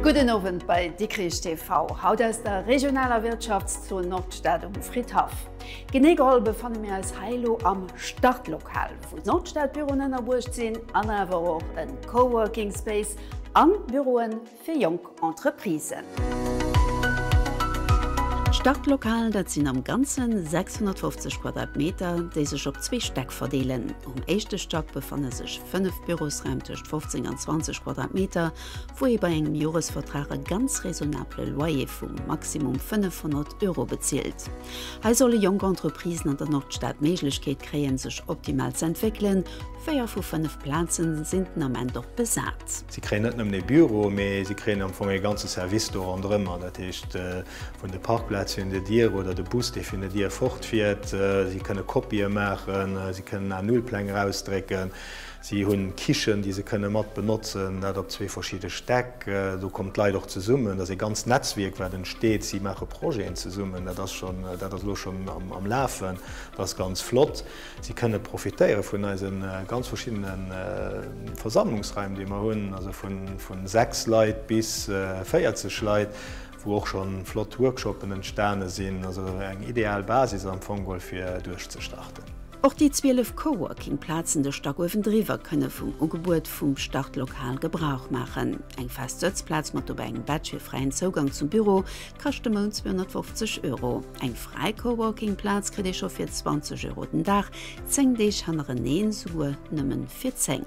Gudden Owend bei Dikrich TV, haut aus der regionaler Wirtschaftszon Nordstad um Fridhaff. Genee geholl befanne mir eis hei elo am Startlokal, wou d'Nordstadbüroen ënnerbruecht sinn an awer och e Coworking Space an Büroen fir jonk Entreprisen. D'Startlokal, dat sinn am Ganze 650 Quadratmeter, déi sech op zwee Stäck verdeelen. Um éischte Stack befanne sech 5 Bürosraim tëscht 15 an 20 Quadratmeter, wou ee bei engem Joresvertrag e ganz raisonnabele Loyer vu maximum 500 Euro bezilt. Hei solle jonk Entreprisen an der Nordstad d'Méiglechkeet kréien, sech optimal ze entwéckelen. Véier vu 5 Plazen sinn den Ament och besat. Si kréien net nëmmen ee Büro, mee si kréien am Fong ee ganze Service do ronderëmmer, dat heescht vun de Parkplaz virun der Dier oder de Bus, dee virun der Dier fortfiert. Si kënne Kopië maachen, si kënnen A-Null-Pläng erausdrécken, si hunn Kichen, déi se kënne mat benotzen, dat op zwee verschidde Stäck. Do kommen d'Leit och zesummen, dat ass ee ganzt Netzwierk, wat entsteet. Si maache Projeten zesummen, dat ass schonn, dat ass elo schonn am Lafen, dat ass ganz flott. Si kënne profitéiere vun eise ganz verschiddene Versammlungsraim, déi mer hunn, also vu 6 Leit bis 40 Leit, wou och scho flott Workshoppen entstane sinn. Also eng ideal Basis am Fong geholl fir duerchzestarten. Och déi 12 Coworking-Plazen de Stack uewendriwwer kënne vum Ugebuet vum Startlokal Gebrauch maachen. Eng fest Sëtzplaz mat dobäi engem Badge fir fräien Zougang zum Büro kascht de Mount 250 Euro. Eng fräi Coworking-Plaz kritt ee scho fir 20 Euro den Dag, 10 Deeg hannereneen souguer nëmmen fir 10.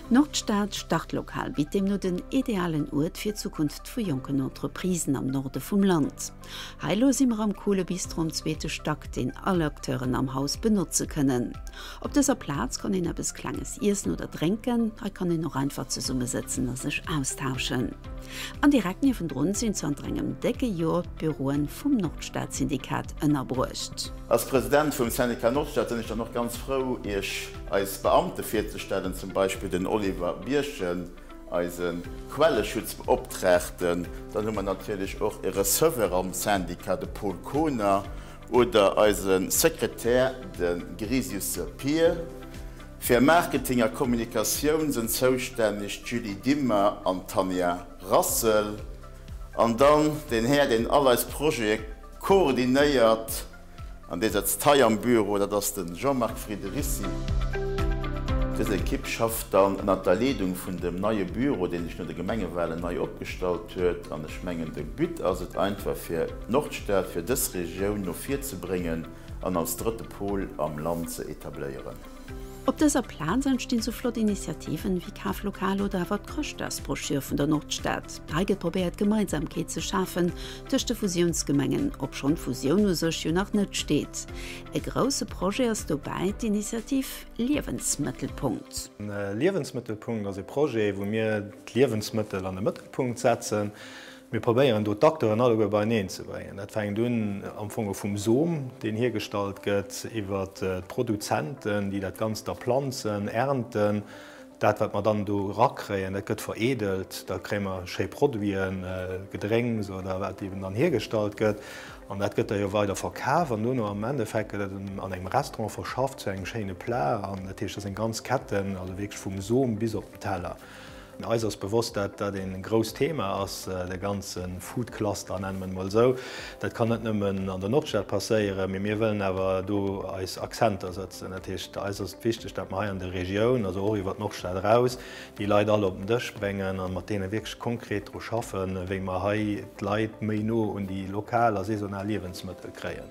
D'Nordstad Startlokal bitt deemno den idealen Uert fir d'Zukunft vu jonken Entreprisen am Norde vum Land. Hei elo si mer am coole Bistro am zweete Stack, deen all Acteuren am Haus benotze kënnen. Op dëser Plaz kann een eppes Klenges iessen oder drénken, hei kann een och einfach zesummesëtzen a sech austauschen. An direkt niewendrun sinn zanter engem décke Joer d'Büroe vum Nordstad-Syndikat ënnerbruecht. Als President vum Syndicat Nordstad sinn ech dann och ganz frou, Iech eis Beamte virzestellen, zum Beispill den Oliver Birchen, eise Quelleschutzbeoptraagten. Dann hu mer natierlech och e Receveur am Syndicat, de Paul Koner, oder eise Sekretär, de Grisiusse Pir. Fir Marketing a Kommunikatioun sënn zoustänneg d'Julie Dimmer an d'Tanja Rassel. An dann deen Här, deen all eis Projete koordinéiert an dee sëtzt hei am Büro, dat ass de Jean-Marc Friedericy. Dës Ekipp schafft dann ënnert der Leedung vun dem neie Büro, deen sech no de Gemengewalen nei opgestallt huet. An ech mengen, de But ass et einfach, fir d'Nordstad, fir dës Regioun no vir ze bréngen an als drëtte Pol am Land ze etabléieren. Op dëser Plaz entstinn sou flott Initiativen wéi Kaflokal oder awer d'Chrëschtdagsbroschür vun der Nordstad. Hei gëtt probéiert Gemeinsamkeet ze schafen tëscht de Fusiounsgemengen, obschonn d'Fusioun u sech jo nach net steet. E grousse Projet ass dobäi d'Initiativ Liewensmëttelpunkt. Liewensmëttelpunkt ass e Projet, wou mir d'Liewensmëttel an de Mëttelpunkt setzen. Mir probéieren do d'Acteuren alleguer beieneen ze bréngen. Dat fänkt un am Fong vum Som, deen hiergestallt gëtt, iwwer d'Produzenten, déi dat Ganzt da planzen, ernten. Dat, wat mer dann do erakréien, dat gëtt vereedelt. Da kréie mer schéi Produiten, Gedrénks oder wat eben dann hiergestallt gëtt. An dat gëtt da jo weider verkaf an dono am Endeffekt gëtt et an engem Restaurant verschafft zu engem schéine Plat. An dat heescht, dat ass eng ganz Ketten, also wierklech vum Som bis op den Teller. Eis ass bewosst, dat dat een grousst Thema ass, de ganze Food Cluster, nennen mer en emol esou. Dat kann net nëmmen an der Nordstad passéieren, mee mir wëllen awer do eis Akzenter sëtzen. Dat heescht, eis ass et wichteg, dat mer hei an der Regioun, also och iwwert d'Nordstad eraus, déi Leit all op den Dësch bréngen a mat deene wierklech konkret dru schaffen, wéi mer hei d'Leit méi no un déi lokal a saisonal Liewensmëttel kréien.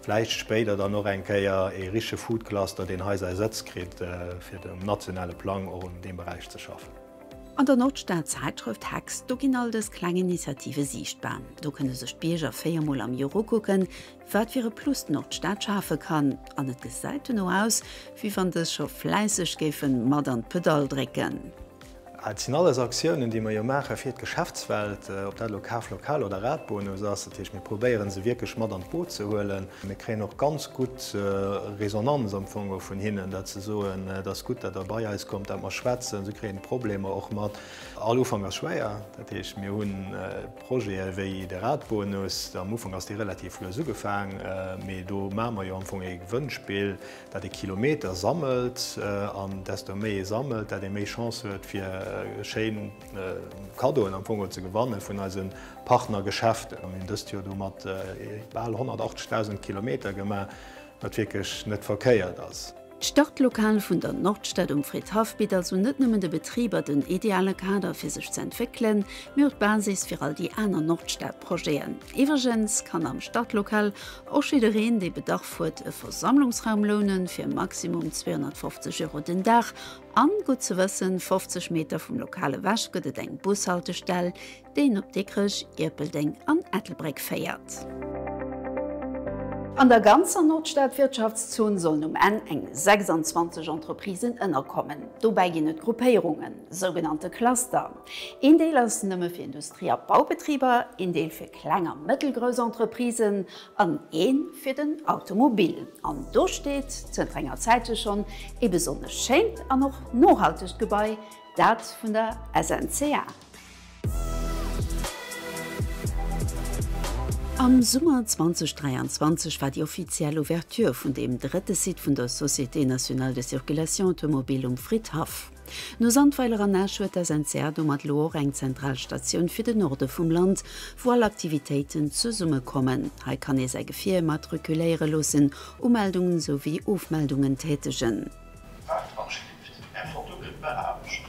Vläicht spéider dann och eng Kéier ee richtege Food Cluster, deen hei säi Sëtz kritt, fir um nationale Plang och un deem Beräich ze schaffen. An der Nordstad-Zäitschrëft Hex, do ginn all dës kleng Initiative siichtbar. Do kënne sech d'Bierger 4 Mol am Joer ukucken, wat fir e Plus d'Nordstad schafe kann. An et gesäit dono aus, wéi wann dës scho fläisseg géife mat an d'Pedall drécken. Et sinn alles Aktiounen, déi mer jo maache fir d'Geschäftswelt, ob dat elo Kaf lokal oder Radbonus ass. Dat heescht, mir probéiere se wierklech mat an d'Boot ze huelen. Mir kréien och ganz gutt Resonanz am Fong vun hinnen, dat se soen, et ass gutt, datt Der bei eis kommt, datt mer schwätzen. Se kréien d'Problemer och mat. All Ufank ass schwéier. Dat heescht, mir hu Projete wéi de Radbonus. Am Ufank ass dee relativ lues ugefaang, mee do maache mer jo am Fong ee Gewënnspill, dat ee Kilometer sammelt an desto méi ee sammelt, dat ee méi Chance huet fir. schéin Kaddoen am Fong ze gewanne vun eise Partnergeschäfte. Mir hunn dëst Joer domat bal 180.000 Kilometer gemaach, wat wierklech net verkéiert ass. D'Startlokal vun der Nordstad um Fridhaff bitt also net nëmmen de Betriber den ideale Kader fir sech ze entwéckelen, mee och d'Basis fir all déi aner Nordstad-Projeten. Iwwregens kann am Startlokal och jiddereen, dee Bedarf huet, e Versammlungsraum lounen, fir maximum 250 Euro den Dag. An, gutt ze wëssen, 50 Meter vum Lokal ewech gëtt et eng Bushaltestell, déi een op Dikrech, Ierpeldeng an Ettelbréck féiert. An der ganzer Nordstad-Wirtschaftszon sollen um Enn eng 26 Entreprisen ënnerkommen. Dobäi ginn et Gruppéierungen, sougenannte Cluster. Een Deel ass nëmme fir Industrie a Baubetriber, een Deel fir kleng a mëttelgrouss Entreprisen an ee fir den Automobil. An do steet zënter enger Zäitche schonn ee besonnesch schéint an och nohaltegt Gebai, dat vun der SNCA. Am Summer 2023 war déi offiziell Ouverture vun deem drëtte Site vun der Société Nationale de Circulation Automobile um Fridhaff. No Sandweiler an Esch huet d'SNCA domat elo och eng zentral Statioun fir den Norde vum Land, wou all Aktivitéiten zesummekommen. Hei kann ee säi Gefier immatrikuléiere loossen, Umeldungen esou wéi Ofmeldungen tätegen. Waart wann-ch-lift, Är Foto gëtt beaarbecht.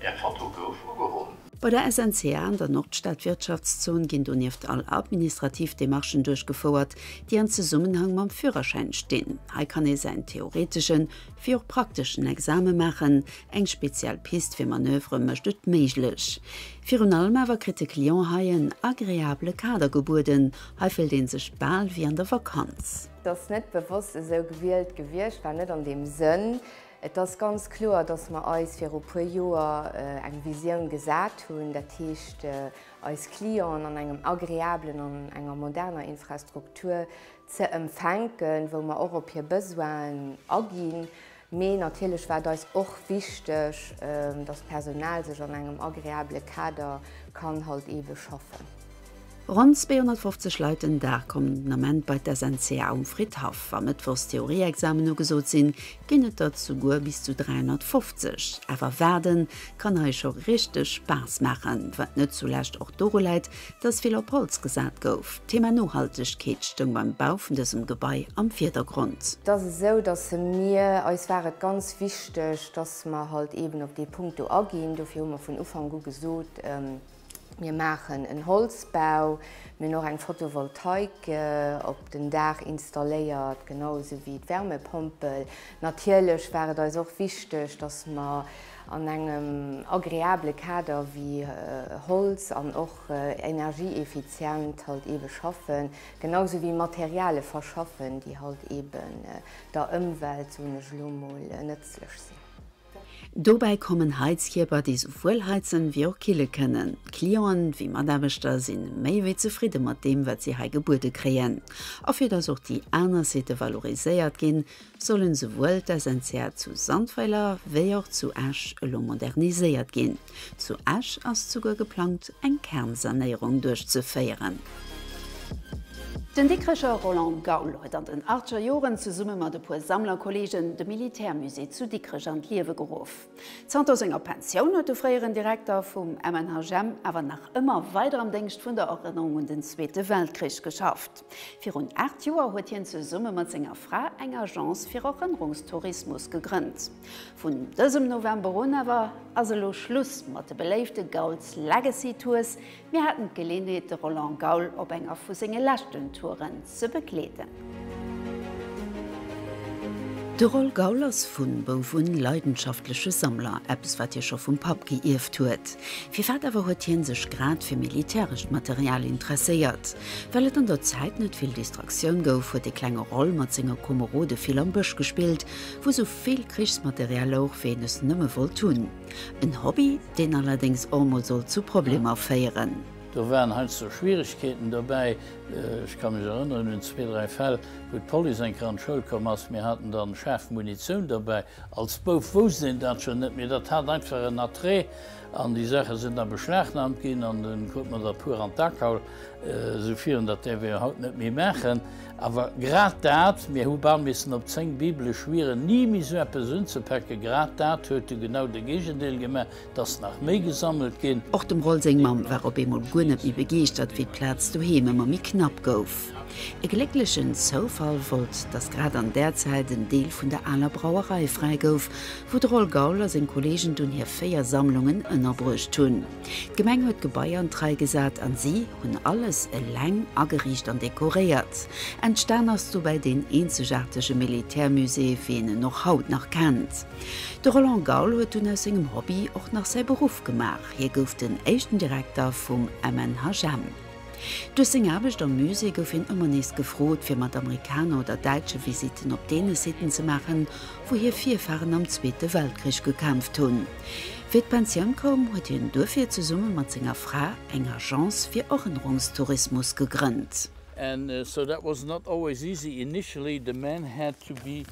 Är Foto gouf ugeholl. Bei der SNCA an der Nordstad-Wirtschaftszon ginn donieft all administrativ Demarchen duerchgefouert, déi an Zesummenhang mam Führerschäin stinn. Hei kann ee säin theoreteschen, wéi och prakteschen Exame maachen. Eng speziell Pist fir Manövere mécht et méiglech. Virun allem awer kritt de Client hei en agreabele Kader gebueden. Hei fillt ee sech bal wéi an der Vakanz. Et ass net bewosst esou gewielt gewiescht, war net an deem Sënn. Et ass ganz kloer, dass mer eis viru puer Joer eng Visioun gesat hunn, dat heescht eis Clienten an engem agreablen an enger moderner Infrastruktur ze empfänken, wou mer och op hir Besoinen aginn. Mee natierlech war et eis och wichteg, dass d'Personal sech an engem agreabele Kader kann halt eebe schaffen. Ronn 250 Leit den Dag kommen den Ament bei d'SNCA um Fridhaff. Wa mëttwochs Theorieexamen ugesot sinn, ginn et der souguer bis zu 350. Awer waarden kann hei scho richteg Spaass maachen, wat net zulescht och doru läit, dass vill op Holz gesat gouf. D'Thema Nohaltegkeet stoung beim Bau vun dësem Gebai am Virdergrond. Et ass esou, dass mir, eis war et ganz wichteg, dass mer halt eeben op dee Punkt do aginn. Dofir hu mer vun Ufank u gesot, Mir maachen en Holzbau, mir hunn och eng Photovoltaik op den Daach installéiert, genau esou wéi d'Wärmepompel. Natierlech war et eis och wichteg, dass mer an engem agreabele Kader wéi Holz an och energieeffizient halt eebe schaffen, genau esou wéi Materiale verschaffen, déi halt eeben der Ëmwelt, soen ech elo mol, nëtzlech sinn. Dobäi kommen Heizkierper, déi souwuel heizen wéi och kille kënnen. Clienten wéi Mataarbechter sinn méi wéi zefridde mat deem, wat si hei gebuede kréien. A fir dass och déi aner Sitte valoriséiert ginn, sollen souwuel d'SNCA zu Sandweiler wéi och zu Esch elo moderniséiert ginn. Zu Esch ass souguer geplangt, eng Kernsanéierung duerchzeféieren. Den Dikrecher Roland Gaul huet an den achtzeger Joren zesumme mat e puer Sammlerkolleegen de Militärmusée zu Dikrech an d'Liewe geruff. Zanter senger Pensioun huet de fréieren Direkter vum MNHM awer nach ëmmer weider am Déngscht vun der Erënnerung un den Zweete Weltkrich geschafft. Virun 8 Joer huet hien zesumme mat senger Fra eng Agence fir Erënnerungstourismus gegrënnt. Vun dësem November un awer ass elo Schluss mat de beléifte Gaul's Legacy Tours. Mir haten d'Geleeënheet de Roland Gaul op enger vu senge leschten Touren ze begleeden. De Roll Gaul ass vu Bouf un leidenschaftleche Sammler, eppes wat hie scho vum Papp geierft huet. Firwat awer huet hien sech grad fir militärescht Material interesséiert? Well et an der Zäit net vill Distraktioun gouf, huet de klenge Roll mat senge Komerode vill am Bësch gespillt, wou sou vill Krichsmaterial louch, wéi een es nëmme wollt hunn. En Hobby, deen allerdéngs och mol sollt zu Problemer féieren. Do waren heiansdo Schwieregkeeten dobäi. Ech ka mech erënneren un zwee, dräi Fäll, wou d'Police eng Kéier an d'Schoul komm ass. Mir haten dann schaarf Munitioun derbäi. Als Bouf wousst een dat schon net, mee dat hat einfach en Attrait an déi Saache sinn da beschlagnahmt ginn an dunn krut mer der e puer an d'Akaul. Esou virun, dat däerf ee jo haut net méi maachen. Awer grad dat, mir hu bal missen op 10 Bibele schwieren, ni méi esou eppes unzepaken, grad dat huet du genau de Géigendeel gemaach. 't ass nach méi gesammelt ginn. Och dem Roll seng Mamm war op eemol guer net méi begeeschtert, wéi d'Plaz doheem ëmmer méi knapp gouf. E glécklechen Zoufall wollt, datt grad an där Zäit en Deel vun der aler Brauerei fräi gouf, wou de Roll Gaul a seng Kolleegen dunn hir 4 Sammlungen ënnerbruecht hunn. D'Gemeng huet d'Gebai an d'Rei gesat an si hunn alles eleng ageriicht an dekoréiert. Entstan ass dobäi deen eenzegaartege Militärmusée, wéi een en och haut nach kennt. De Roland Gaul huet dunn aus sengem Hobby och nach säi Beruff gemaach, hie gouf den éischten Direkter vum MNHM. Duerch seng Aarbecht am Musée gouf hien ëmmer nees gefrot, fir mat Amerikaner oder Däitsche Visitten op deene Sitten ze maachen, wou hir Virfaren am Zweete Weltkrich gekämpft hunn. Wéi d'Pensioun koum, huet hien duerfir zesumme mat senger Fra eng Agence fir Erënnerungstourismus gegrënnt. And so that was not always easy. Initially the men had to be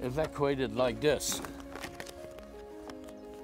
evacuated like this.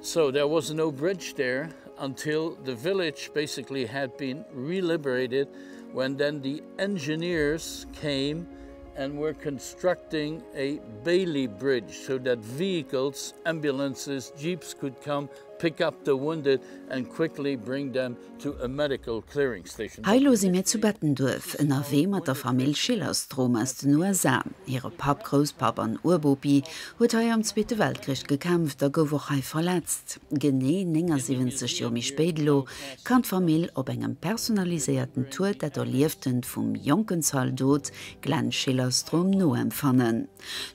So there was no bridge there until the village basically had been reliberated when then the engineers came and were constructing a Bailey bridge so that vehicles, ambulances, jeeps could come pick up the wounded and quickly bring them to a medical clearing station. Hei elo si mir zu Bettenduerf, ënnerwee mat der Famill Schillerstrom aus den USA. Hire Papp, Grousspapp an Urbopi huet hei am Zweete Weltkrich gekämpft a gouf och hei verletzt. Genee 79 Joer méi spéit elo kann d'Famill op engem personaliséierten Tour dat Erlieftent vum jonken Zaldot Glenn Schillerstrom noempfannen.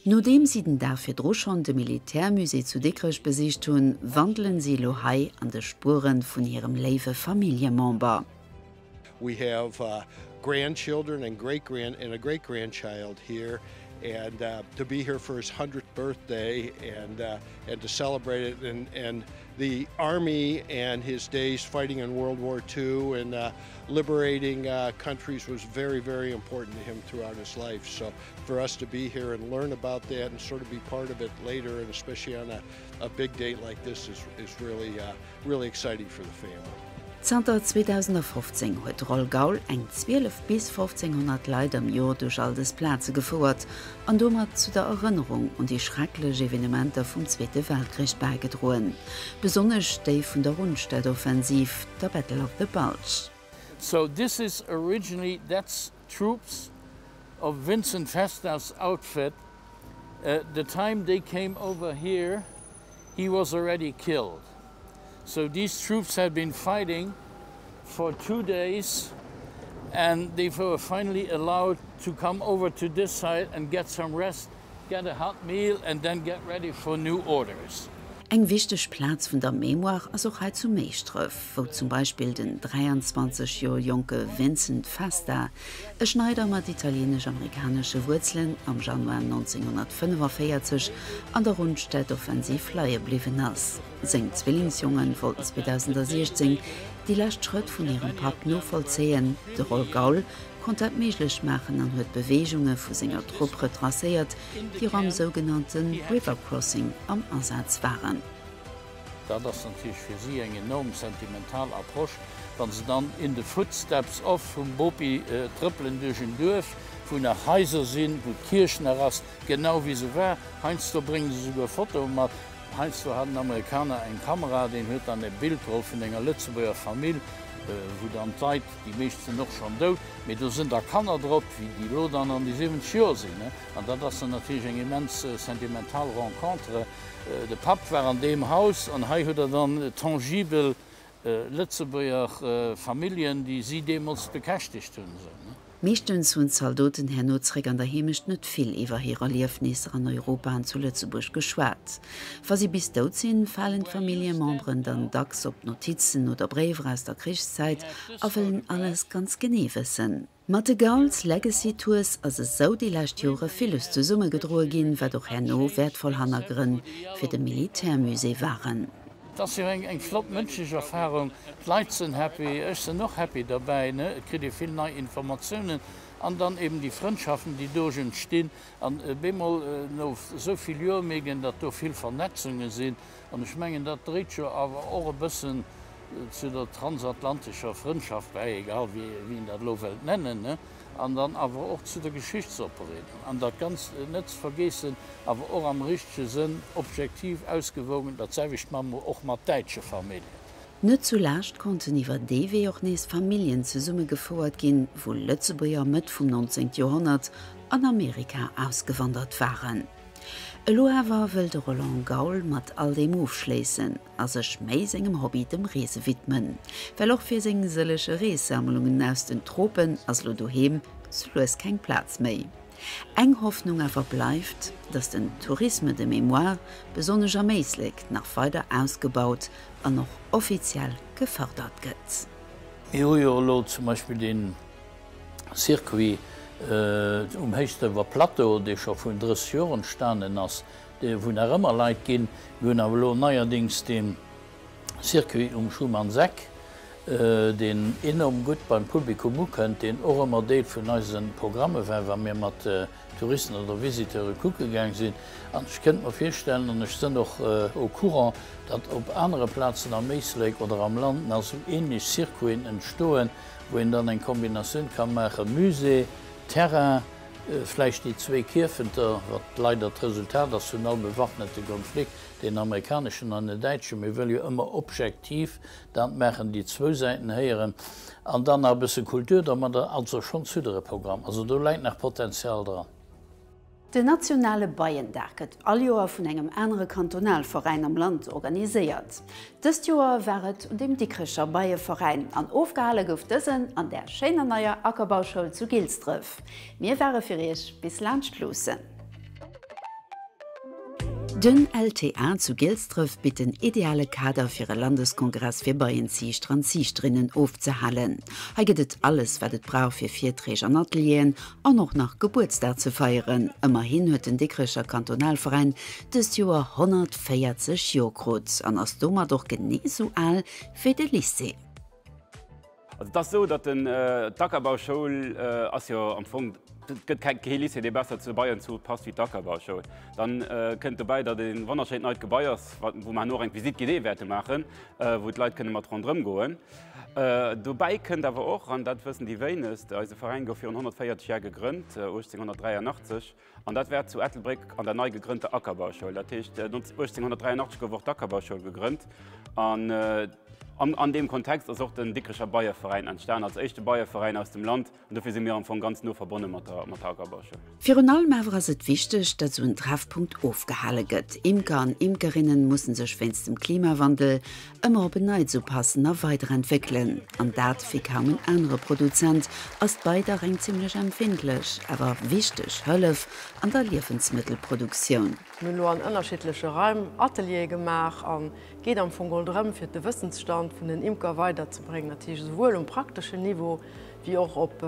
Nodeem si den Dag virdru schonn de Militärmusée zu Dikrech besicht hunn, wandelen si elo hei an de Spuere vun hirem léiwe Familljemember. We have grandchildren and great grand and a great grandchild here and to be here for his hundredth birthday and and to celebrate it and and the army and his days fighting in World War II and liberating countries was very very important to him throughout his life so for us to be here and learn about that and sort of be part of it later and especially on a, a big date like this is, is really, uh, really exciting for the family. Zanter 2015 huet de Roll Gaul eng 12 bis 1500 Leit am Joer duerch all dës Plaze gefouert an domat zu der Erënnerung un déi schrecklech Evenementer vum Zweete Weltkrich bäigedroen, besonnesch déi vun der Rundstedt-Offensiv, der Battle of the Bulge. So this is originally that's troops of Vincent Festa's outfit uh, the time they came over here he was already killed. So these troops had been fighting for two days and they were finally allowed to come over to this side and get some rest, get a hot meal and then get ready for new orders. Eng wichteg Plaz vun der Mémoire ass och hei zu Méischdref, wou zum Beispill den 23 Joer jonke Vincent Festa, e Schneider mat italieenesch-amerikanesche Wuerzelen, am Januar 1945 an der Rundstedt-Offensiv leie bliwwen ass. Seng Zwillingsjonge wollten 2016 déi lescht Schrëtt vun hirem Papp novollzéien. De Roll Gaul konnt dat méiglech maachen an huet d'Beweegunge vu senger Trupp retracéiert, déi och am sougenannte River Crossing am Asaz waren. Dat ass natierlech fir si eng enorm sentimental Approche, wa se dann in the footsteps of vum Bopi trëppelen duerch en Duerf, wou nach Haiser sinn, wou d'Kierch nach ass, genau wéi se war. Heiansdo brénge se souguer Fotoe mat. Heiansdo hat en Amerikaner eng Kamera, deen huet dann e Bild geholl vun enger Lëtzebuerger Famill, wou dann d'Leit, déi meescht sinn och schonn dout, mee do sinn da Kanner drop, wéi déi elo dann an déi 70 Joer sinn. An dat ass dann natierlech eng immens sentimental Rencontre. De Papp war an deem Haus an hei hutt Der dann tangibel Lëtzebuerger Familljen, déi si deemools bekäschtegt hunn. Meeschtens hunn d'Zaldoten herno zréck an der Heemecht net vill iwwer hir Erliefnisser an Europa an zu Lëtzebuerg geschwat. Wa si bis dout sinn, falen d'Familljememberen dann dacks op Notizen oder Bréiwer aus der Krichszäit a wëllen alles ganz genee wëssen. Mat de Gauls Legacy Tours ass esou déi lescht Jore villes zesummegedroe ginn, wat och herno wäertvoll Hannergrënn fir de Militärmusée waren. Et ass jo eng flott mënschlech Erfarung, d'Leit sënn happy, ech sënn och happy derbäi, ne, et kritt ee vill nei Informatiounen an dann eben déi Frëndschaften, déi dourch entstinn an bemol no esou vill Joer mierkt een, datt do vill Vernetzunge sinn an ech mengen, dat dréit jo awer och e bëssen zu der transatlantescher Frëndschaft bäi, egal wéi een dat elo wëllt nennen, ne. An dann awer och zu der Geschichtsopbereedung. An dat Ganzt net ze vergeessen, awer och am richtege Sënn, objektiv, ausgewogen, dat selwecht maache mer och mat däitsche Familljen. Net zulaascht konnten iwwer dee Wee och nees Familljen zesummegefouert ginn, wou Lëtzebuerger Mëtt vum 19. Joerhonnert an Amerika ausgewandert waren. Elo awer wëll de Roland Gaul mat all deem ofschléissen a sech méi sengem Hobby, dem Reese widmen. Well och fir seng sëllege Reessammlungen aus den Tropen ass elo doheem sou lues keng Plaz méi. Eng Hoffnung awer bleift, datt den Tourisme de mémoire, besonnesch am Éislek, nach weider ausgebaut an och offiziell gefërdert gëtt. Mir hu jo elo zum Beispill dee Circuit um Héichsdrëwer Plateau, dee scho vrun 30 Joer entstanen ass, dee wou nach ëmmer Leit ginn. Mir hunn awer elo neierdings dee Circuit um Schumann's Eck, deen enorm gutt beim Publikum ukënnt, deen och ëmmer Deel vun eise Programme war, wa mir mat Touristen oder Visiteure kucke gaang sinn. An ech kënnt mer virstellen, an ech sënn och au courant, datt op anere Plazen am Éislek oder am Land nach esou ähnlech Circuiten entstoen, wou een dann eng Kombinatioun ka maache Musée, Terrain, vläicht déi zwéi Kierfenter, wat leider d'Resultat ass vun all bewaffnete Konflikt, deen amerikaneschen an den däitschen, mir wëlle jo ëmmer objektiv dat maachen, déi zwou Säiten héieren, an dann nach e bësse Kultur domadder, also schonn Sudere-Programm. Also do läit nach Potenzial dran. Den nationale Beiendag gëtt all Joer vun engem anere Kantonalveräin am Land organiséiert. Dëst Joer war et un dem Dikrecher Beieveräin an ofgehale gouf dësen an där schéiner neier Ackerbauschoul zu Gilsdref. Mir ware fir iech bis laanscht luussen. Den LTA zu Gilsdref bitt den ideale Kader fir e Landeskongress fir Beienziichter an Ziichterinnen ofzehalen. Hei gëtt et alles wat et brauch fir Virträg an Atelieren an och nach Gebuertsdag ze feieren. Ëmmerhin huet den Dikrecher Kantonalveräin dëst Joer 140 Joer krut an ass domat och genee sou al wéi de Lycée. Also et ass esou, datt den d'Ackerbauschoul ass jo am Fong, et gëtt kee Lycée, dee besser zur Beienzuucht passt wéi d'Ackerbauschoul. Dann kënnt dobäi, datt e wonnerschéint neit Gebai ass, wou mer herno och eng Visite guidée wäerte maachen, wou d'Leit kënne mat ronderëm goen. Dobäi kënnt awer och, an dat wëssen déi wéinegst, eise Veräin gouf virun 140 Jar gegrënnt, 1883, an dat war zu Ettelbréck an der nei gegrënnter Ackerbauschoul. Dat heescht, 1883 gouf och d'Ackerbauschoul gegrënnt an an deem Kontext ass och den Dikrecher Beieveräin entstan, als éischte Beieveräin aus dem Land. An dofir si mir am Fong ganz no verbonne mat der mat der Ackerbauschoul. Virun allem awer ass et wichteg, datt esou en Treffpunkt ofgehale gëtt. Imker an Imkerinnen musse sech wéinst dem Klimawandel ëmmer op en Neits upassen a weiderentwéckelen. An dat wéi kaum en anere Produzent ass d'Bei dach eng zimmlech empfindlech, awer wichteg Hëllef an der Liewensmëttelproduktioun. Mir hunn elo an ënnerschiddleche Raim Ateliere gemaach an et geet am Fong geholl drëm, fir de Wëssensstand vun den Imker weiderzebréngen, dat heescht esouwuel um prakteschen Niveau wéi och op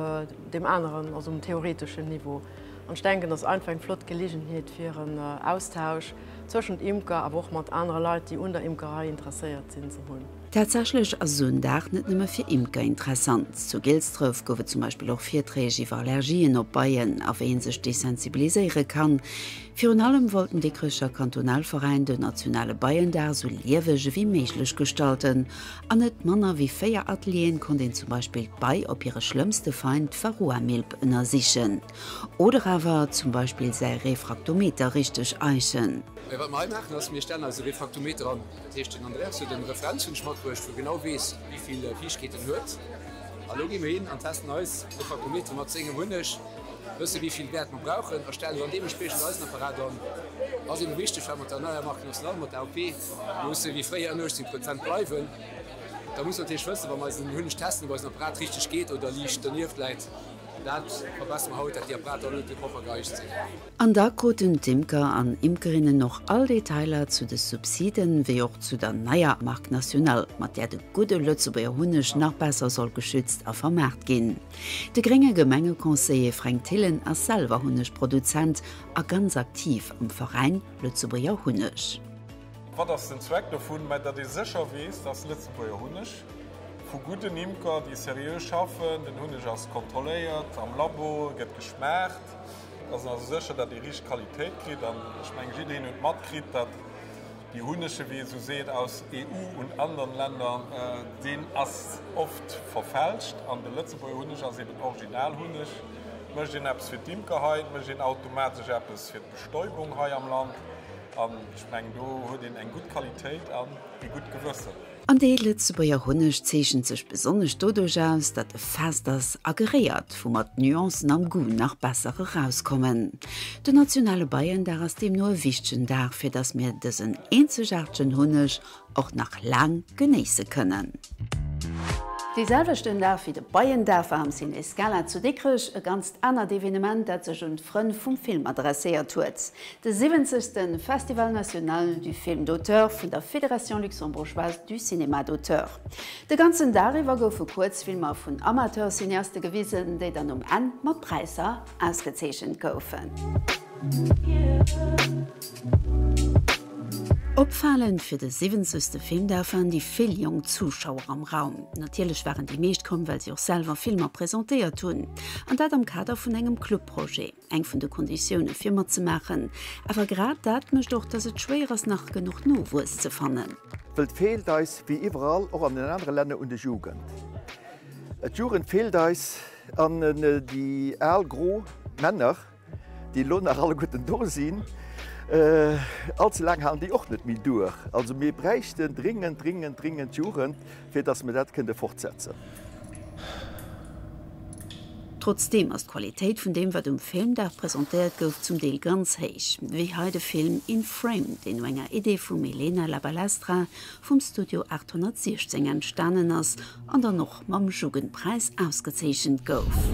deem aneren, also um theoreteschen Niveau. An ech denken, dat ass einfach eng flott Gelegenheet fir en Austausch zwëschent Imker, awer och mat anere Leit, déi un der Imkerei interesséiert sinn, ze hunn. Tatsächlech ass esou en Dag net nëmme fir Imker interessant. Zu Gilsdref gouf et zum Beispill och Virträg iwwer Allergien op Beien a wéi ee sech desensibiliséiere kann. Virun allem wollt den Dikrecher Kantonalveräin den nationale Beiendag esou lieweg ewéi méiglech gestalten. An net manner wéi 4 Atelieren konnt een zum Beispill d'Bei op hire schlëmmste Feind, d'Varroamilb, ënnersichen. Oder awer zum Beispill säi Refraktometer richteg eichen. Mä wat mer hei maachen ass, mir stellen eis e Refraktometer an. Dat heescht, den Andreas huet e Referenzhunn matbruecht, wou e genau weess, wéi vill Fiichtkeet en huet. A lo gi mir hin an testen eis Refraktometer mat sengem Hunneg, wësse wéi vill Wäert mer brauchen a stellen dann deementspriechend eisen Apparat an. Ass eben wichteg, well mat der neier Marque nationale, mat der AOP, musse wéi fréier ënner 18 Prozent bleiwen. Da musse mer natierlech wëssen, wa mer eisen Hunneg testen, ob eisen Apparat richteg geet oder liicht donieft läit. Dat verbessere mer haut, dat déi Apparater alleguerte propper geeicht sinn. An da kruten d'Imker an Imkerinnen och all Detailer zu de Subsiden, wéi och zu der neier Marque nationale, mat där de gudde Lëtzebuerger Hunneg nach besser soll geschützt a vermaart ginn. De grénge Gemengeconseiller Fränk Thillen ass selwer Hunnegproduzent a ganz aktiv am Veräin Lëtzebuerger Hunneg. Wat ass den Zweck dovun? Mä datt ee sécher weess, dass Lëtzebuerger Hunneg vu gudden Imker, déi seriö schaffen, den Hunneg ass kontrolléiert am Labo, e gëtt geschmaacht, et ass een also sécher, datt ee richteg Qualitéit kritt. An ech mengen, jiddereen huet matkritt, datt déi Hunnege, wéi ee sou seet, aus EU und anderen Ländern, deen ass oft verfälscht. An de Lëtzebuerger Hunneg ass eben Originalhunneg. Et mécht een eppes fir d'Imker hei, et mécht een automatesch eppes fir d'Bestäubung hei am Land. An ech mengen, do huet een eng gutt Qualitéit an ee gutt Gewëssen. An dee Lëtzebuerger Hunneg zeechent sech besonnesch doduerch aus, datt e fest ass a geréiert, woumat d'Nuancen am Goût nach besser erauskommen. Den nationale Beiendag ass deemno e wichtegen Dag, fir datt mir dësen eenzegaartegen Hunneg och nach laang genéisse kënnen. Dee selwechten Dag wéi de Beiendag war am Ciné Scala zu Dikrech e ganzt anert Evenement, dat sech un d'Frënn vum Film adresséiert huet, de siwwenzegste Festival national du film d'auteur vun der Fédération luxembourgeoise du cinéma d'auteur. De ganzen Dag iwwer goufe Kuerzfilmer vun Amateur-Cineaste gewisen, déi dann um Enn mat Präisser ausgezeechent goufen. Opfalend fir de siwwenzegste Filmdag waren déi vill jonk Zuschauer am Raum. Natierlech waren déi meescht komm, well si och selwer Filmer presentéiert hunn. An dat am Kader vun engem Clubprojet, eng vun de Konditioune fir matzemaachen. Awer grad dat mécht och, datt et schwéier ass, nach genuch Nowuess ze fannen. Wëll et feelt eis, wéi iwwerall, och an den anere Länner, un de Jugend. D'Jugend feelt eis an déi al gro Männer, déi elo nach alleguerten do sinn, all ze laang halen déi och net méi duer. Also mir bräichten dringend, dringend, dringend d'Jugend, fir datt mir dat kënne fortsetzen. Trotzdeem ass d'Qualitéit vun deem, wat um Filmdag presentéiert gouf, zum Deel ganz héich. Wéi hei de Film In Frame, deen no enger Idee vum Elena Labalestra vum Studio 816 entstanen ass an dann och mam Jugendpräis ausgezeechent gouf.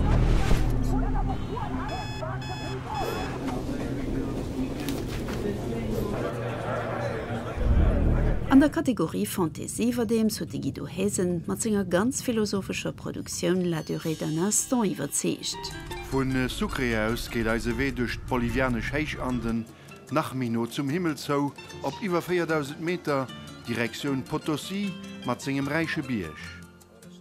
An der Kategorie Fantaisie iwwerdeems huet de Guido Haesen mat senger ganz philosophescher Produktioun La durée d'un instant iwwerzeegt. Vu Sucre aus geet eise Wee duerch d'bolivianesch Héichanden nach méi no zum Himmel zou, op iwwer 4.000 Meter, Direktioun Potosí mat sengem räiche Bierg.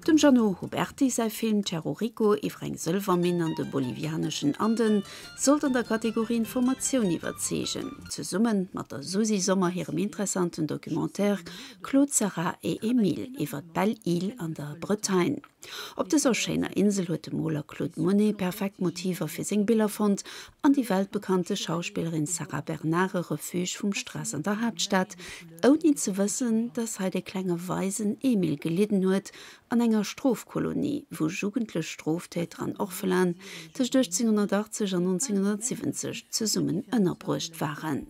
Dem Jeannot Huberty säi Film Cerro Rico iwwer eng Sëlwerminn an de bolivianeschen Anden sollt an der Kategorie Informatioun iwwerzeegen, zesumme mat der Susi Sommer hirem interessanten Documentaire Claude, Sarah et Emile iwwer d'Belle-Île an der Bretagne. Op dëser schéiner Insel huet de Moler Claude Monet perfekt Motiver fir seng Biller fonnt an déi weltbekannte Schauspillerin Sarah Bernard e Refuge vum Stress an der Haaptstad, ouni ze wëssen, dass hei de klenge Waisen Emil gelidden huet an enger Strofkolonie, wou jugendlech Stroftäter an Orphelin tëscht 1880 an 1970 zesummen ënnerbruecht waren.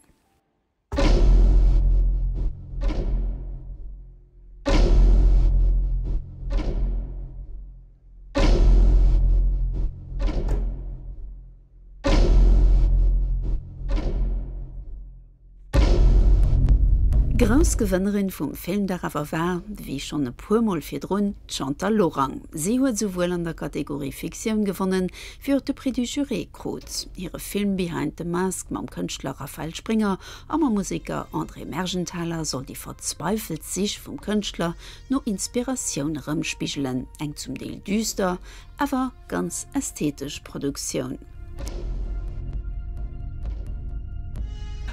Grouss Gewënnerin vum Filmdag awer war, wéi schonn e puer Mol virdrun, d'Chantal Lorang. Si huet esouwuel an der Kategorie Fiktioun gewonnen, wéi och de Prix du Jury krut. Hire Film Behind the Mask mam Kënschtler Raphael Springer a mam Museker André Mergenthaler soll déi verzweifelt Sich vum Kënschtler no Inspiratioun erëmspigelen, eng zum Deel düster, awer ganz ästhetesch Produktioun.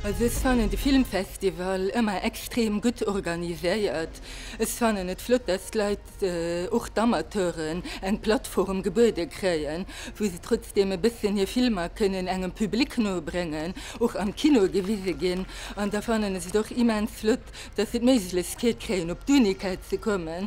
Also ech fannen de Filmfestival ëmmer extrem gutt organiséiert. Ech fannen et flott, dass d'Leit, och d'Amateuren eng Plattform gebuede kréien, wou se trotzdeem e bëssen hir Filmer kënnen engem Public no bréngen, och am Kino gewise ginn. An da fannen ech et och immens flott, dass se d'Méiglechkeet kréien, op d'Unica ze kommen,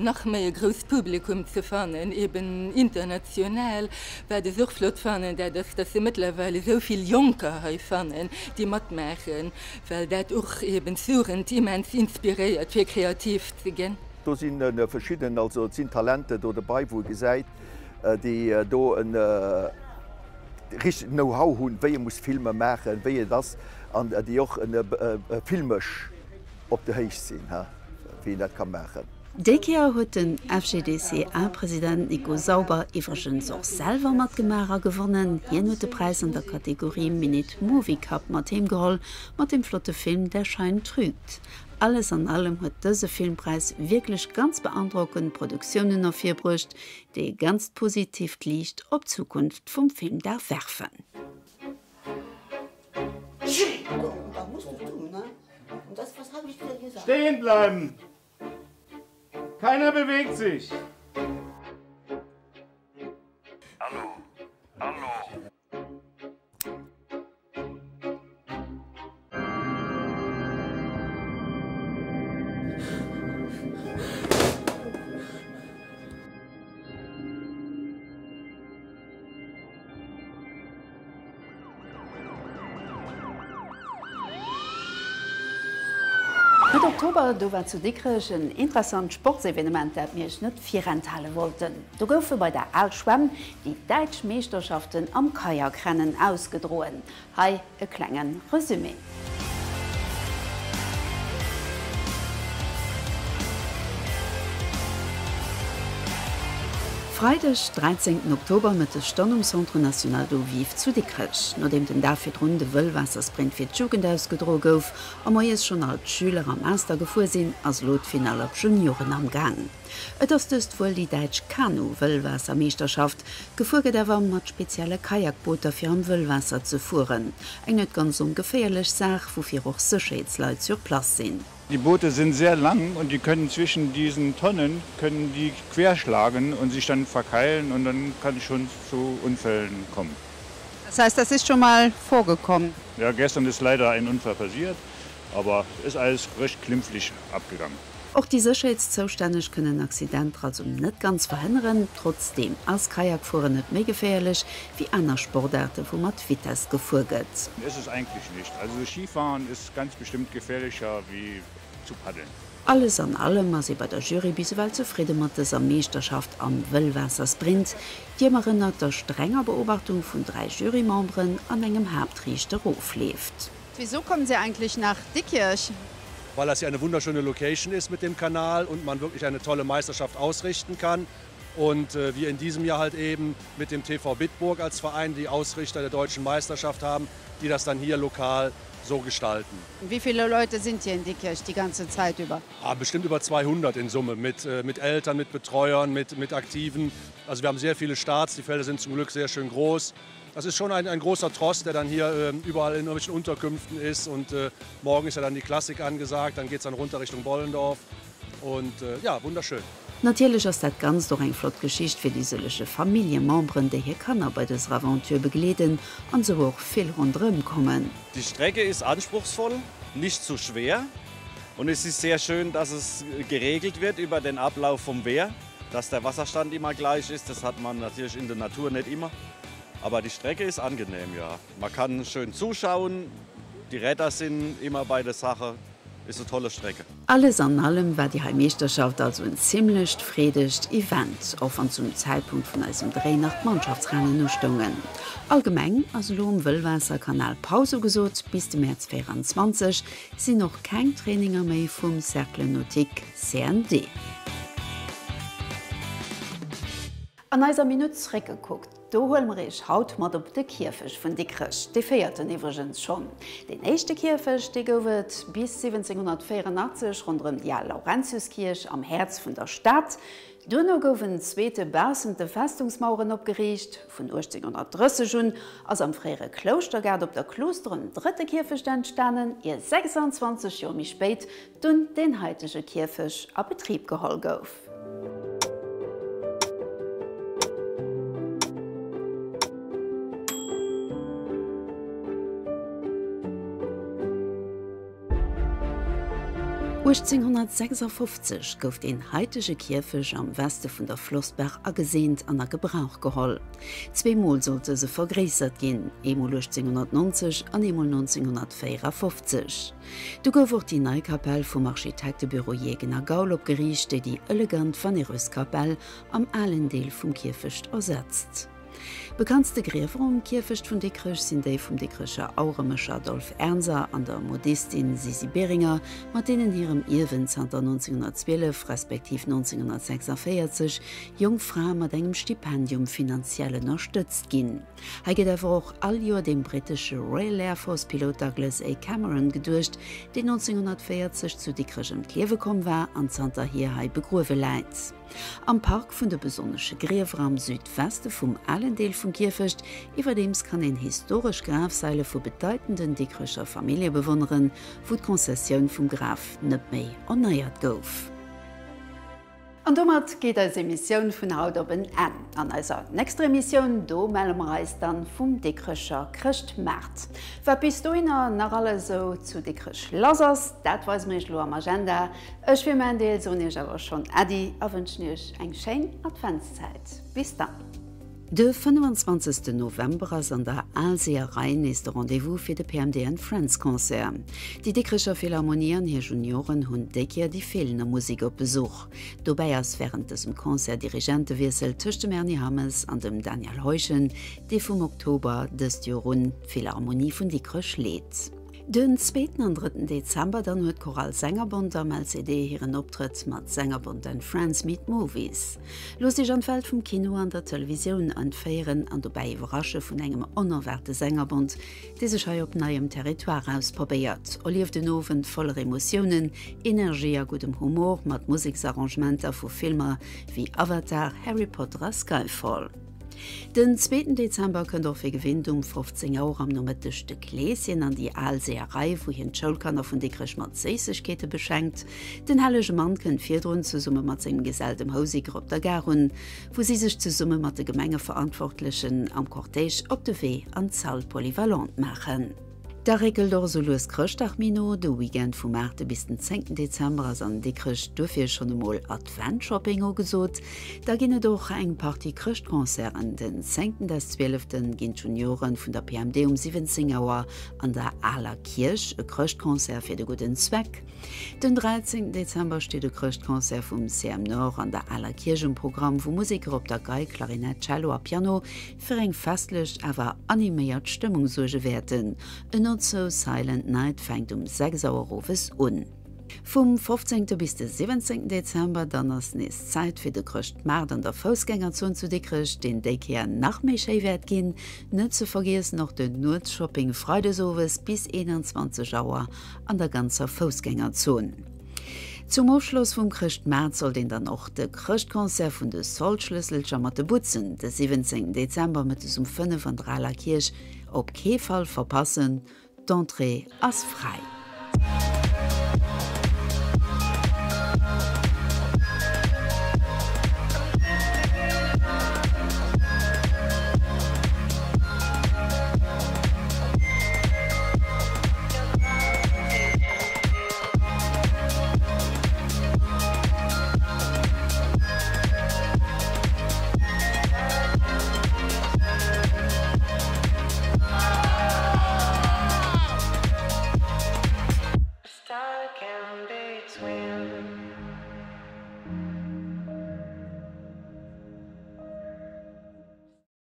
nach méi e grousst Publikum ze fannen, eben international. Wat ech och flott fannen, dat ass, dass se mëttlerweil esou vill Jonker hei fannen, déi matmaachen. Well dat och eben d'Jugend immens inspiréiert fir kreativ ze ginn. Do si verschidden, also et sinn Talente do derbei, wou ee gesäit, déi do e richtegen Know-how hunn, wéi ee muss Filmer maachen, wéi et ass, an déi och filmesch op der Héicht sinn, wéi een dat ka maachen. Déi Kéier huet den FGDCA-President Nico Sauber iwwregens och selwer matgemaach a gewonnen. Hien huet de Präis an der Kategorie Minute Movie Cup mat heem geholl, mat dem flotte Film Der Schein trügt. Alles an allem huet dëse Filmpräis wierklech ganz beandrockend Produktiounen ervirbruecht, déi e ganzt positiivt Liicht op d'Zukunft vum Filmdag werfen. Stehen bleiben! Keiner bewegt sich! Hallo, hallo. Mëtt Oktober, do war zu Dikrech en interessant Sportsevenement, dat mir iech net virenthale wollten. Do goufe bei der Al Schwämm déi däitsch Meeschterschaften am Kajakrennen ausgedroen. Hei e klenge Resumé. Freideg, 13 Oktober, Mëttesstonn um Centre National d'Eau Vive zu Dikrech. Nodeem den Dag virdrun de Wëllwaassersprint fir d'Jugend ausgedroe gouf a moies schonn all d'Schüler am Master gefuer sinn, ass elo d'Finall op Junioren am Gaang. Et ass dëst wuel déi däitsch Kanu-Wëllwaassermeeschterschaft. Gefuer gëtt awer mat spezielle Kajakbooter fir am Wëllwaasser ze fueren. Eng net ganz ongeféierlech Saach, woufir och Sécherheetsleit sur place sinn. Die Boote sind sehr lang und die können zwischen diesen Tonnen können die querschlagen und sich dann verkeilen und dann kann es schon zu Unfällen kommen. Das heißt, das ist schon mal vorgekommen? Ja, gestern ist leider ein Unfall passiert, aber ist alles recht glimpflich abgegangen. Och déi Sécherheetszoustänneg kënnen Accidenter also net ganz verhënneren. Trotzdeem ass Kajakfueren net méi geféierlech wéi aner Sportaarte wou mat Vitess gefuer gëtt. Ist es eigentlich nicht. Also Skifahren ist ganz bestimmt gefährlicher wie zu paddeln. Alles an allem ass ee bei der Jury bis ewell zefridde mat dëser Meeschterschaft am Wëllwaassersprint, déi ëmmer ënnert der strenger Beobachtung vun 3 Jurymemberen an engem Haaptriichter ofleeft. Wieso kommen Sie eigentlich nach Diekirch? Weil das hier eine wunderschöne Location ist mit dem Kanal und man wirklich eine tolle Meisterschaft ausrichten kann. Und äh, wir in diesem Jahr halt eben mit dem TV Bitburg als Verein die Ausrichter der deutschen Meisterschaft haben, die das dann hier lokal so gestalten. Wie viele Leute sind hier in Diekirch die ganze Zeit über? Ah, bestimmt über 200 in Summe mit, äh, mit Eltern, mit Betreuern, mit, mit Aktiven. Also wir haben sehr viele Starts, die Felder sind zum Glück sehr schön groß. Das ist schon ein, ein großer Trost, der dann hier äh, überall in irgendwelchen Unterkünften ist. Und äh, morgen ist ja dann die Klassik angesagt, dann geht es dann runter Richtung Bollendorf. Und äh, ja, wunderschön. Natierlech ass dat Ganzt och eng flott Geschicht fir déi sëllege Familljememberen, déi hir Kanner bei dëser Aventure begleeden an esou och vill ronderëm kommen. Die Strecke ist anspruchsvoll, nicht zu schwer und es ist sehr schön, dass es geregelt wird über den Ablauf vom Wehr, dass der Wasserstand immer gleich ist. Das hat man natürlich in der Natur nicht immer. Aber die Strecke ist angenehm, ja. Man kann schön zuschauen, die Räder sind immer bei der Sache. Ist eine tolle Strecke. Alles an allem war déi hei Meeschterschaft also en zimmlecht freedegt Event, och wann zum Zäitpunkt vun eisem Dréi nach d'Mannschaftsrennen ustoungen. Allgemeng ass elo um Wëllwaasserkanal Paus ugesot, bis de Mäerz 24 sinn och keng Traininger méi vum Cercle Nautique CND. An eiser Minutt zréckgekuckt, do huele mer iech haut mat op de Kierfecht vun Dikrech, dee véierten iwwregens schonn. Deen éischte Kierfecht, dee gouf et bis 1784 ronderëm déi al Laurentiuskierch am Häerz vun der Stad. Duerno gouf en zweete baussent de Festungsmaueren opgeriicht. Vun 1830 un ass am fréiere Klouschtergaart op der Kluuster en drëtte Kierfecht entstanen, ier 26 Joer méi spéit dunn deen haitege Kierfecht a Betrib geholl gouf. 1856 gouf deen haitege Kierfecht am Weste vun der Flossbaach ageseent an a Gebrauch geholl. Zweemol sollt dëse vergréissert ginn, eemol 1890 an eemol 1954. Du gouf och déi nei Kapell vum Architektebüro Jegen a Gaul opgeriicht, déi déi elegant Vaneruskapell am alen Deel vum Kierfecht ersetzt. Bekanntste Griewer um Kierfecht vun Dikrech sinn déi vum Dikrecher Aueremécher Adolphe Ernzer an der Modistin Sisi Beringer, mat deenen hirem Ierwen zanter 1912 respektiv 1946 jonk Frae mat engem Stipendium finanziell ënnerstëtzt ginn. Hei gëtt awer och all Joer dem brittesche Royal Air Force Pilot Douglas A. Cameron geduecht, deen 1940 zu Dikrech ëm d'Liewe komm war an zanterhier hei begruewe läit. Am Park vun de besonnesche Griewer am Südweste vum alen Deel vum Kierfecht iwwerdeems kann een historesch Grafsaile vu bedeitenden Dikrecher Famillje bewonneren, wou d'Konzessioun vum Graf net méi erneiert gouf. An domat geet eis Emissioun vun haut op en Enn. An eiser nächster Emissioun, do melle mer eis dann vum Dikrecher Chrëschtmaart. Wat bis dohinner nach alles esou zu Dikrech lass ass, dat weise mer iech elo am Agenda. Ech fir mäin Deel soen iech awer schonn Äddi a wënschen iech eng schéin Adventszäit. Bis dann! De 25 November ass an der Al Seeërei nees de Rendez-vous fir de PMD and Friends Concert. Déi Dikrecher Philharmonie an hir Junioren hunn déi Kéier déi Feelener Musek op Besuch. Dobäi ass wärend dësem Concert Dirigentewiessel tëscht dem Ernie Hammes an dem Daniel Heuschen, dee vum Oktober dëst Joer un d'Philharmonie vun Dikrech leet. Den zweeten an drëtten Dezember dann huet d'Chorale Sängerbond am LCD hiren Optrëtt mat Sängerbond and Friends Meet Movies. Loosst iech an d'Welt vum Kino an der Televisioun entféieren an dobäi iwwerrasche vun engem onerwaarte Sängerbond, dee sech hei op neiem Territoire ausprobéiert. Erlieft en Owend voller Emotiounen, Energie a guddem Humor mat Museksarrangementer vu Filmer wéi Avatar, Harry Potter a Skyfall. Den zweeten Dezember kënnt och wéi gewinnt um 15 Auer am Nomëtteg de Kleeschen an déi al Seeërei, wou hien d'Schoulkanner vun Dikrech mat Séissegkeete beschenkt. Den hellege Mann kënnt virdrun zesumme mat sengem Gesell dem Houseker op der Gare un, wou si sech zesumme mat de Gemengeverantwortlechen am Cortège op de Wee an d'Salle polyvalente maachen. Da réckelt och esou lues Chrëschtdag méi no. De Weekend vum 8 bis den 10 Dezember ass an Dikrech duerfir schonn emol Adventshopping ugesot. Da ginn et och eng Partie Chrëschtconcerten. Den 10 des 12 ginn d'Junioren vun der PMD um 17 Auer an der Aler Kierch e Chrëschtconcert fir de gudden Zweck. Den 13 Dezember steet e Chrëschtconcert vum CM Nord an der Aler Kierch um Programm, wou Museker op der Gei, Klarinett, Cello a Piano fir eng festlech awer animéiert Stëmmung suerge wäerten. E Not So Silent Night fänkt um 6 Auer owes un. Vum 15. Bis de 17. Dezember dann ass nees Zäit fir de Chrëschtmaart an der Foussgängerzon zu Dikrech, deen déi Kéier nach méi schéi wäert ginn. Net ze vergiessen och den Nuetsshopping freides owes bis 21 Auer an der ganzer Foussgängerzon. Zum Ofschloss vum Chrëschtmaart sollt een dann och de Chrëschtconcert vun de Solschlësselcher mat de Butzen de 17 Dezember mëttes um 5 an der Aler Kierch op kee Fall verpassen. D'Entrée ass fräi.